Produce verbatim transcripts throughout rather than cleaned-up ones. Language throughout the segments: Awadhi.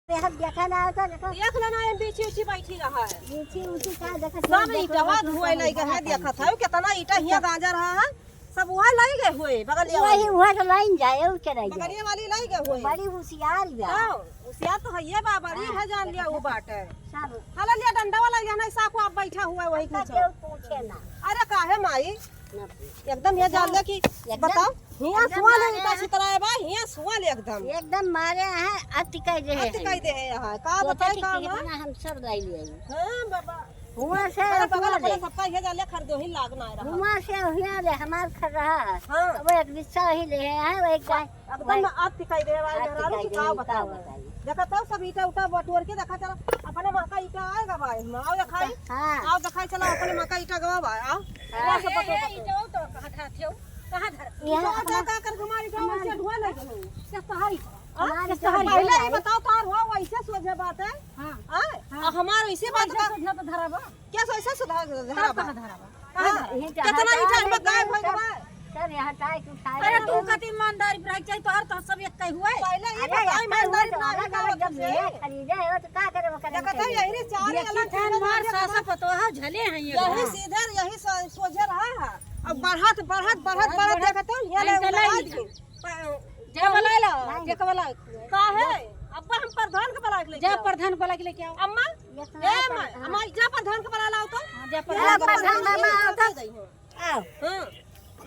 देखा, देखा ना, तो देखा। देख लेना, ये बीछी उछी बैठी रहा है। बीछी उछी का देखा, सब देखा, ईंटवा देखा, धुआई देखा, लइके है, देखा। देखत है, कितना ईंटा हियाँ गांजा रहा है, सब वहाँ लइके हुए, बगलिया वही, वाली। वहाँ तो लाइन जाए, और क्या रह जाए? बगलिया वाली लइके हुए। बड़ी होशियार बा। हाँ, होशियार तो है, ये बा, बड़ी हाँ, है, जान लिया, वो बात है। सब। हाला लिया डंडा वाला, यहाँ नहीं, साको आप बैठा हुआ है, वही अपना कुछ। केहू पूछे ना। अरे काहे माई? ना पूछे। एकदम ये जान ले कि एकदम, बताओ, हियाँ एकदम सुआ ले, मारे इनका हैं। सुतराए बा, हियाँ सुआ ले एकदम। एकदम मारे हैं, अति कह दे अति हैं। कह दे हैं यहाँ। का सोचा बताई कि का कितना माँ? हम सब लाई ले आई। हाँ बाबा। हुआँ से अरे बगल हुआँ अपने ले। सबका ये जाले खरीदो ही लाग ना रहा। हुआँ से हुआँ ले हमार खर रहा है। हाँ। अब एक रिक्शा ही ले आए, वो एक गाय एकदम वही। अति कह दे भाई, अति मेहरारू कह की दे, का का बताओ? बताई? देखा तो सब ईटा उटा बटोर के देखा चला, अपने महका ईटा आएगा भाई, आओ देखाई। हाँ। आओ देखाई चला, अपने महका ईटा गवा भाई, आओ। हाँ। वहाँ से ए, बटोर, ए, बटोर। ईटा तो कहाँ धरते हो? कहाँ धर? यहाँ ईटा अपना का कर घुमा ईटा हमारे वैसे ढुआ नहीं गए। क्या सहाय? हाँ? हमारे क्या सहाय? पहले ही बताओ तार हो, वैसे सोझे बात है। हाँ। हाँ? हाँ। और हमार वैसे बात वैसे का सोझा तो धरा बा। क्या सो ऐसा सुधार धरा बा? कहाँ धरा बा? कहाँ हाँ, धरा? ये तो कितना हटा ईटा है, में गायब हो सब, गवा है? सब यहाँ टाइट उठा अरे रहे तू हैं। कति ईमानदारी पर रहे चाहिए, तोहर तो सब एक कहीं हुए। पहले ही अरे बताओ, एक ईमानदारी हुए तो पर अलग रहे अलग जब तो ये खरीदे हो तो का करे, वो करे देखो तो यही रे चार देखी अलग थान अलग मार अलग सासा अलग। पतोहा झले हैं ये यही लोग। सीधे, यही सो-, सोझे रहा है। अब बढ़त, बढ़त, बढ़त, बढ़त बढ़त, देखो तो ये ऐसे लोग नहीं लगा दिए। जे बोलाए ला, नहीं। जे के बोलाए। का है? अब्बा हम प्रधान के बोला के लेके जा आओ। प्रधान बोला के लेके आओ। अम्मा, इतना ए माँ, प्रधान। अम्मा, जा प्रधान के बोला लाओ तो। हाँ, जा ये प्रधान के प्रधान बोला बाबा लाओ आओ तो। तो। आओ। हाँ।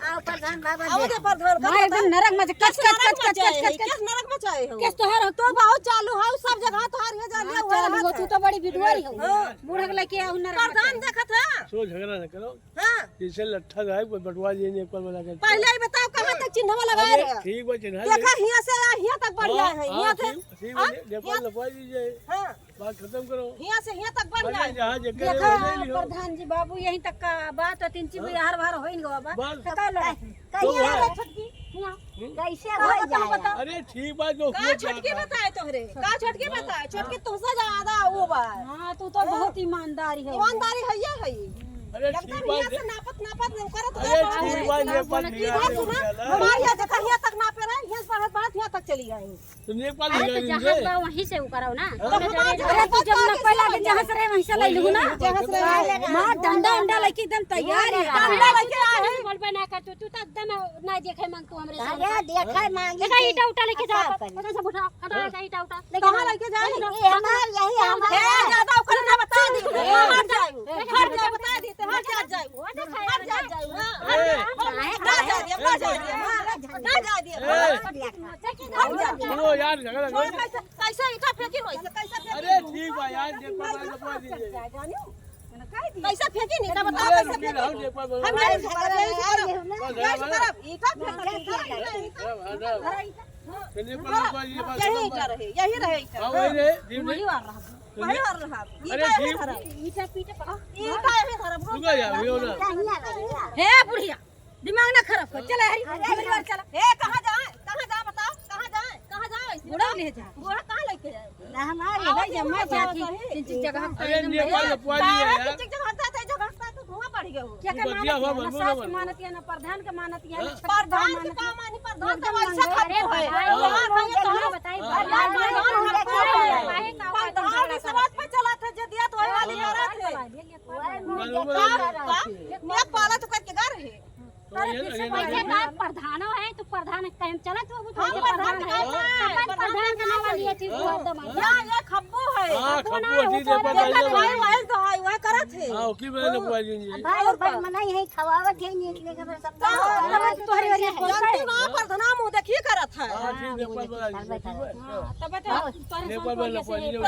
आओ प्रधान बाबा आओ दे। दे प्रधान का मार एकदम पता। नरक मच-, कच, कच कच, नरक कच, कच, मचाए कच, है, कच। कस नरक मचाए हो? कस तोहार हो तो बहुत चालू हो, सब जगह तोहार ये जान हाँ, लिया, चालू हो, तू तो बड़ी बिडुआरी हो। हाँ। बूढ़ा के लेके आओ नरक प्रधान मचाए। देखत है? सो झगड़ा न करो। हाँ। जैसे लट्ठा रहे, कोई बटवा लिए नहीं, एक बार बना के। पहले ही बताओ, कहाँ हाँ। तक चिन्हवा लगा अरे, रहे हैं? ठीक बा, चिन्हा देखा, ले। हियाँ से आ, हियाँ तक बढ़िया हाँ, है, हाँ, हियाँ से, ठीक, ठीक बा, हाँ, नेपाल हाँ। लपवा दीजिए। हाँ। बात खत्म करो। हियाँ से हियाँ तक बढ़िया अरे, है। जहाँ जेकर देखा, ले लियो। प्रधान जी बाबू, यहीं तक का बात, तीन चीज हाँ। बिहार बाहर होइन गवा बा। बस। तो का लड़ा? कहिए तो ना है। छोटकी, हियाँ। हम्म। कैसे का हो बताओ, जाए? बताओ। अरे, ठीक बात, जो का हुआ छोटकी बात है। बताए तोहरे? का छोटकी हाँ। बताए? छोटकी हाँ। तुमसे ज्यादा वो बा। हाँ, तू तो हाँ। बहुत ईमानदारी है। ईमानदारी है, ये है। अरे एकदम ठीक बात हियाँ है। से नापत, नापत करत अरे हुआ ठीक बात है, बात किधर हियाँ से सुना? चला। हमारे यहाँ से कहिया तक नापे रहे, हियाँ से बढ़त, बढ़त हियाँ तक चली आई। तो नेपाल अरे, हिला तो दीजिए। जहाँ बा, वहीं से उकराओ ना। हाँ। तो हमारे अरे, तू जब न पहला के जहाँ से रहे, वहीं से ले लूँ ना। जहाँ से रहे। माँ, डंडा, उंडा लेके एकदम तैयार है। डंडा लेके आए हैं। बोलबे ना कर तू, तू तो एकदम ना देखे मांग तू हमरे सामने। अरे, देखे मांगी देखा, की। ईटा उटा लेके जा, अब का करी? पता सब उठा। हटा, हटा, ईटा उठा। कहाँ लेके जाए? ये हमार, यही हमार। ए, ज्यादा ओकर ना बता दी। ए, हट जाए। हट जाए, बता दी। हट जाए, जाए। हट जाए, जाए। हाँ, ए, हट जाए। ना जाए, ना जाए। हाँ, ना जाए। ए, हट जाए। सुनो यार, झगड़ा छोड़, मत। कैसे, कैसे ईटा फेंकी होई से, कैसे फेंकी? अरे ठीक बा यार, जे पर बता दीजिए। कैसे फेंकी नहीं, ना बताओ, अरे कैसे रुकिए, फेंकी? राहुल, जे पर बता हम नहीं दीजिए। सुधरब, नहीं सुधरब। बस, ईटा फेंक बस, के बस, बस। चलिए, पर ऊपर ये बात यही खत्म ईटा बा। रहे, यही रहे ईटा। हाँ, वही रहे, जीव वही नहीं। वार रहा, वही वार रहा। अरे, ईटा यही जीव धरब। ईटा पीटे पड़ा। ईटा यही धरब, रुक। रुको यार, ये ना। हे बुढ़िया, दिमाग ना खराब कर, चला हरी, अरे, घर चला। हे, कहाँ जाए, कहाँ जाए, बताओ, कहाँ जाए, कहाँ जाए? बूढ़ा ले जा। बूढ़ा कहाँ लेके जाए? ना, हमारे भाई, जम्मा जाती, सही। चिंचित जगह अरे, हफ्ता ये एकदम वाला नहीं। पुआली है यार। चिंचित जगह हफ्ता, तो धुआं बढ़ गया हो। क्या तू करना बतिया हुआ, मानत है? ना सास मानत है, ना प्रधान का मानत है, ना हाँ। प्रधान के का मानी, प्रधान तो वैसे खत्म है। अरे भाई, हाँ। प्रधान तो हम बताई, हाँ। प्रधान तो हम बताई। प्रधान विश्वास पे चला था, जे दिया तो वही वाली करत है। का? का? एक पाला तो करके गा रहे। तो अरे ये फिर से लगे ना। वैसे बात प्रधानो है, तो प्रधान कहे हम चलत हो, तो हाँ, ये प्रधान प्रधान है। है। अपन प्रधान के नाम लिए थी, हाँ। वो एकदम हाँ। या, ये खब्बू है। हाँ, खब्बू खब्बू है, ठीक है, देखो, पता देखो, है। भाई, वही तो है, वही करत है। हाँ, ओकी बहन हाँ। को आई जी। भाई, और भाई, का? मना यही खवावत है, नहीं, इसलिए कि सब तो हाँ, तोहरे वाली है। जानती ना, प्रधान मुँह देखिए करत है। हाँ, ठीक है, हाँ, पर बता दीजिए, ठीक है। हाँ, तब तो हाँ। तोहरे नेपाल साथ वाला ये से पानी है। जो तो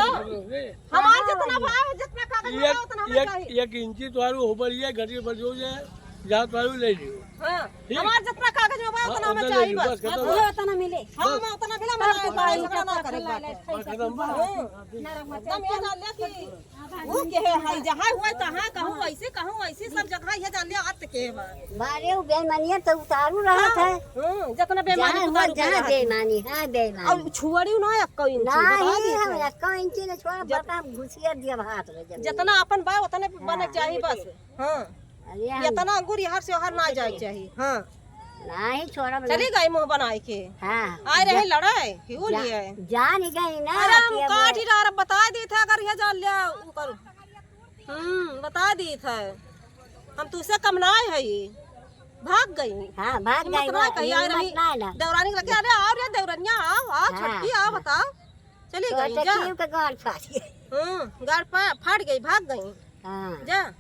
है। हमार हाँ, जितना हाँ। भाव, जितना कागज ये, बा, उतना हमें ये, चाहिए। एक इंची तोहार ऊपर ये घटी पर जो जाए, जहाँ तोहार ले लियो। हाँ, ठीक? हमार जितना कागज बा, हाँ, उतना हमें उतना ले चाहिए लियो, बस। बस, खत्म। हाँ, उतना मिले। हाँ, बस। मैं उतना मिला, तब मैं तो उतना भाई झगड़ा ना का करे पता बाटे। लगे, बस, खत्म बा। हाँ। नरक मचा एकदम ये जान ले कि वो के है, है, जहाँ हुआ, तहाँ कहूँ ऐसे, कहूँ ऐसे, सब जगह ये जान ले, अत के बा। बारे वो बेईमानिया तो उतारू रहत हाँ। है। हम्म, जितना बेईमानी जहाँ उतारू हुआ, जहाँ रहत है। बेईमानी, हाँ, बेईमानी। और छुअड़ी ना एक्को इंची, नहीं, बता दी हम है। एक्को इंची न छोड़ा, जत-, बता, हम घुसिया दिया हाथ में जमीन। जितना अपन बा, उतने हाँ, बने चाहिए ये बस। ठीक। हाँ। अरे हम इतना अंगूर यहाँ से ओहर ना जाए चाहिए। हाँ। नहीं छोड़ब चली ना। गई मुँह बनाई के। हाँ। आए रहे जा-, लड़ाई, क्यों जा-, लिए? जान गई ना अरे हम कि अब काट ही रहा, बता दी था अगर ये जान लिया, उ कर। हम्म, बता दी था। हम तुझसे कम ना है ये। भाग गई। हाँ, भाग हिम्मत गई, ना वो कही, आए हिम्मत रही। ना है ना। देवरानी के लगे, "अरे आओ रे देवरनिया, आओ, आओ, हाँ, छोटकी, आओ, हाँ। बताओ।" चली तो गई, जा। देखियो के गाल फाड़ गई। हम्म, गाल पा-, फाड़ गई, भाग गई। हाँ। जा।